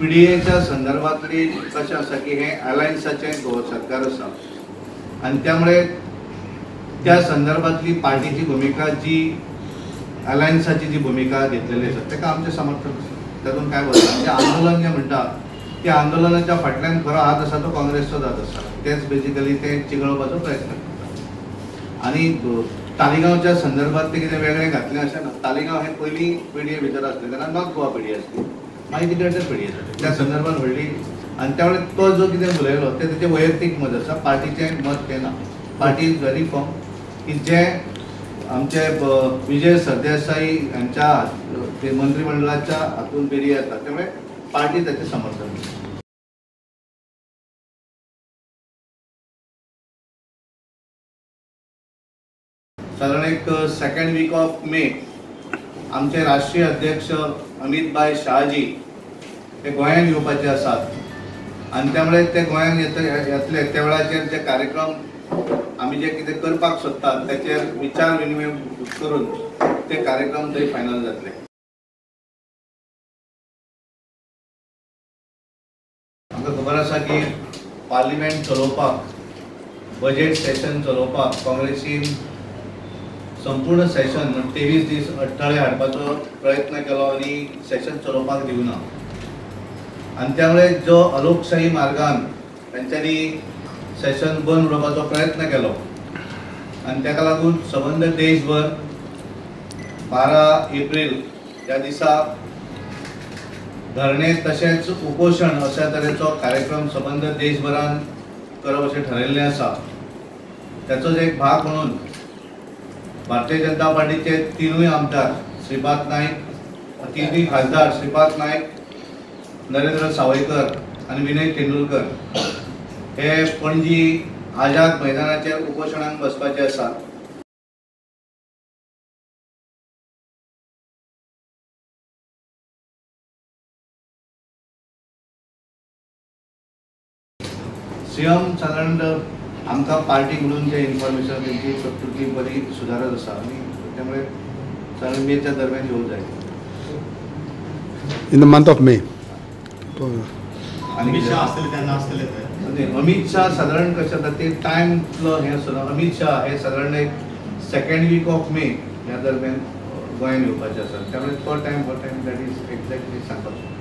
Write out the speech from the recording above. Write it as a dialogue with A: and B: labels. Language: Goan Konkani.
A: पीडीएच्या संदर्भातली कशें आसा की हें अलायन्साचें गोवा सरकार आसा आनी त्यामुळे त्या संदर्भातली पार्टीची भुमिका जी अलायन्साची जी भुमिका घेतलेली आसा ताका आमचें समर्थन आसा. तातूंत काय बदल आमचें आंदोलन जें म्हणटा त्या आंदोलनाच्या फाटल्यान खरो हात आसा तो काँग्रेसचो जात आसा. तेच बेजिकली ते चिघळोवपाचो प्रयत्न करता. आनी तालिगांवच्या संदर्भात ते कितें वेगळें घातलें अशें ना. तालिगांव हें पयलीं पीडीए भितर आसलें तेन्ना नॉर्थ गोवा पीडीए आसली, मागीर ती ग्रेटर पीडीए जाली. त्या संदर्भात व्हडली आनी त्यावेळी तो जो कितें उलयलो तें तेचें वैयक्तीक मत आसा, पार्टीचें मत तें ना. पार्टी is very firm की जे आमचे विजय सरदेसाई हांच्या ते मंत्रिमंडळाच्या हातून पीडीए येता त्यामुळे पार्टी ताचें समर्थन करता. साधारण एक सेकंड वीक ऑफ मे आमचे राष्ट्रीय अध्यक्ष अमित भाई शहाजी हे गोंयांत येवपाचे आसात आनी त्यामुळे ते गोंयांत येतले त्या वेळाचेर जे कार्यक्रम आमी जे कितें करपाक सोदतात ताचेर विचार विनिमय करून ते कार्यक्रम थंय फायनल जातले. आमकां खबर आसा की पार्लिमेंट चलोवपाक, बजेट सेशन चलोवपाक काँग्रेसीन संपूर्ण सेशन 23 दीस अडथळे हाडपाचो प्रयत्न केलो आनी सेशन चलोवपाक दिवना. आनी त्यामुळे जो अलोकशाही मार्गान तांच्यांनी सेशन बंद उडोवपाचो प्रयत्न केलो आनी ताका लागून सबंद देशभर 12 एप्रील ह्या दिसा धरणे तशेंच उपोशण अशा तरेचो कार्यक्रम सबंद देशभरान करप अशें ठरयल्लें आसा. ताचोच एक भाग म्हणून भारतीय जनता पार्टीचे तिनूय आमदार श्रीपाद नायक, तिनूय खासदार श्रीपाद नायक, नरेंद्र सावयकर आनी विनय तेंडुलकर हे पणजी आझाद मैदानाचेर उपोशणाक बसपाचे आसात. सीएम साधारण आमकां पार्टी म्हणून जे इन्फॉर्मेशन तेंची प्रकृती बरी सुदारत आसा आनी त्यामुळे साधारण मेच्या दरम्यान येवंक जाय.
B: In the month of May.
A: Amit Shah आसतले तेन्ना आसतले. अमित शाह साधारण कशें जाता ते टायमलो हें आसना. अमित शाह हे साधारण एक सेकंड वीक ऑफ मे ह्या दरम्यान गोंयांत येवपाचे आसा त्यामुळे तो टायम हो टायम that is exactly सांगपाक.